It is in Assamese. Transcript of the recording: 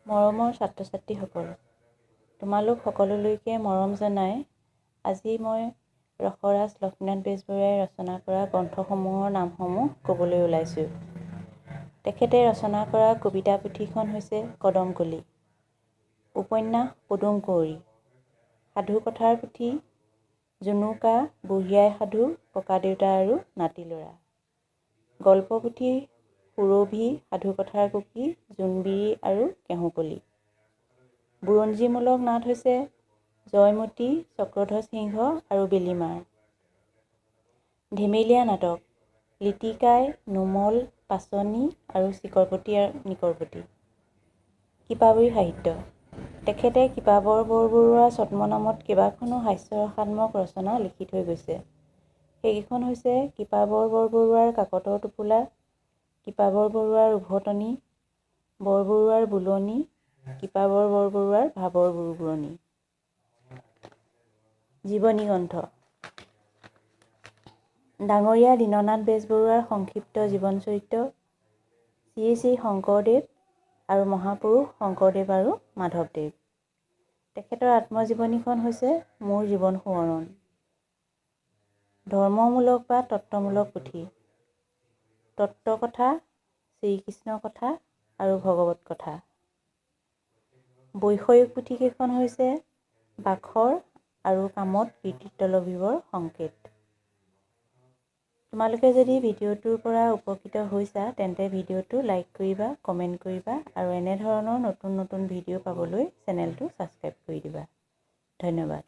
মৰমৰ ছাত্ৰ ছাত্ৰীসকল, তোমালোক সকলোলৈকে মৰম জনাই আজি মই ৰসৰাজ লক্ষ্মীনাথ বেজবৰুৱাই ৰচনা কৰা গ্ৰন্থসমূহৰ নামসমূহ ক'বলৈ ওলাইছোঁ। তেখেতে ৰচনা কৰা কবিতা পুথিখন হৈছে কদমকলি, উপন্যাস পদুম কুঁৱৰী, সাধুকথাৰ পুথি জুনুকা, বুঢ়ী আইৰ সাধু, ককাদেউতা আৰু নাতিল'ৰা, গল্প পুথি সুৰভি, সাধুকথাৰ কুঁকি, জোনবিৰি আৰু কেহোঁকলি। বুৰঞ্জীমূলক নাট হৈছে জয়মতী, চক্ৰধ্বজ সিংহ আৰু বেলিমাৰ। ধেমেলীয়া নাটক লিটিকাই, নোমল, পাচনি আৰু চিকৰপতি আৰু নিকৰপতি। কৃপাবৰী সাহিত্য। তেখেতে কৃপাবৰ বৰবৰুৱা ছদ্মনামত কেইবাখনো হাস্যৰসাত্মক ৰচনা লিখি থৈ গৈছে। সেইকেইখন হৈছে কৃপাবৰ বৰবৰুৱাৰ কাকতৰ টোপোলা, কৃপাবৰ বৰুৱাৰ উভতনি, বৰবৰুৱাৰ বুলনি, কৃপাবৰ বৰবৰুৱাৰ ভাবৰ বুৰবুৰণি। জীৱনী গ্ৰন্থ। ডাঙৰীয়া দীননাথ বেজবৰুৱাৰ সংক্ষিপ্ত জীৱন চৰিত্ৰ, শ্ৰী শ্ৰী শংকৰদেৱ আৰু মহাপুৰুষ শংকৰদেৱ আৰু মাধৱদেৱ। তেখেতৰ আত্মজীৱনীখন হৈছে মোৰ জীৱন সোঁৱৰণ। ধৰ্মমূলক বা তত্ত্বমূলক পুথি তত্ত্বকথা, শ্ৰীকৃষ্ণ কথা আৰু ভগৱত কথা। বৈষয়িক পুথিকেইখন হৈছে বাখৰ আৰু কামত কৃতিত্ব লভিবৰ সংকেত। তোমালোকে যদি ভিডিঅ'টোৰ পৰা উপকৃত হৈছা, তেন্তে ভিডিঅ'টো লাইক কৰিবা, কমেণ্ট কৰিবা আৰু এনেধৰণৰ নতুন নতুন ভিডিঅ' পাবলৈ চেনেলটো ছাবস্ক্ৰাইব কৰি দিবা। ধন্যবাদ।